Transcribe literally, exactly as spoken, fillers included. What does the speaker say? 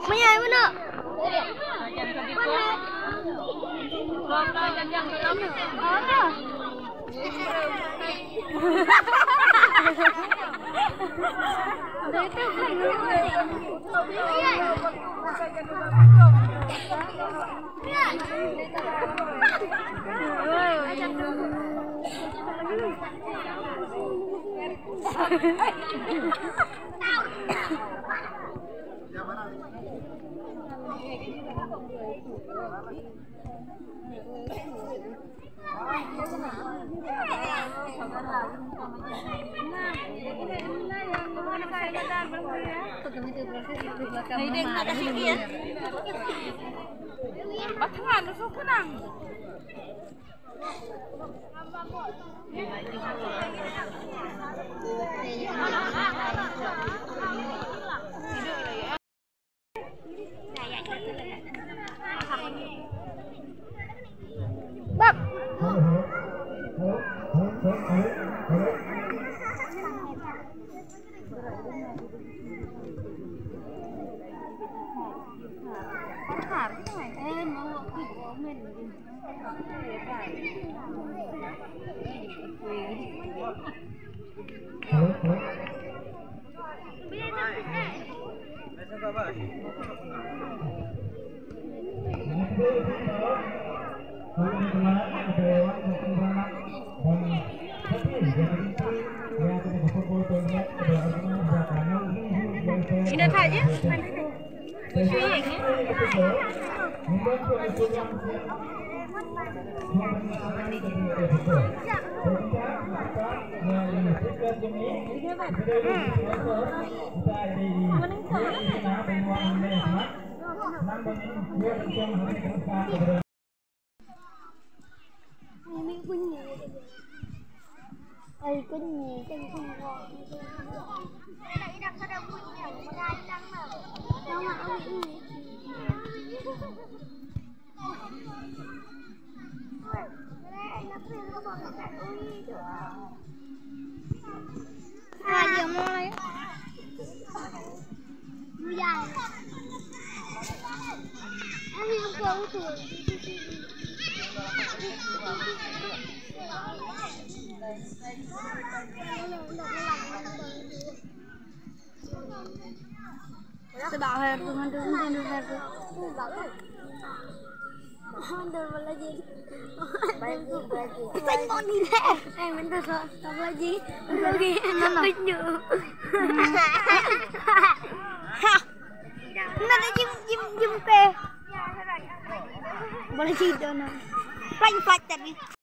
Maya, mana? Bab. Ina thaje? Sebab hai tu mandu mandu hai tu. Mandu bala ji. Baji baji. Baji ni deh. Eh, mandu so, bala ji. Mandu lagi. Mandu. Mandu jim jim jim pe. Bala ji dono. Paling pacar ni.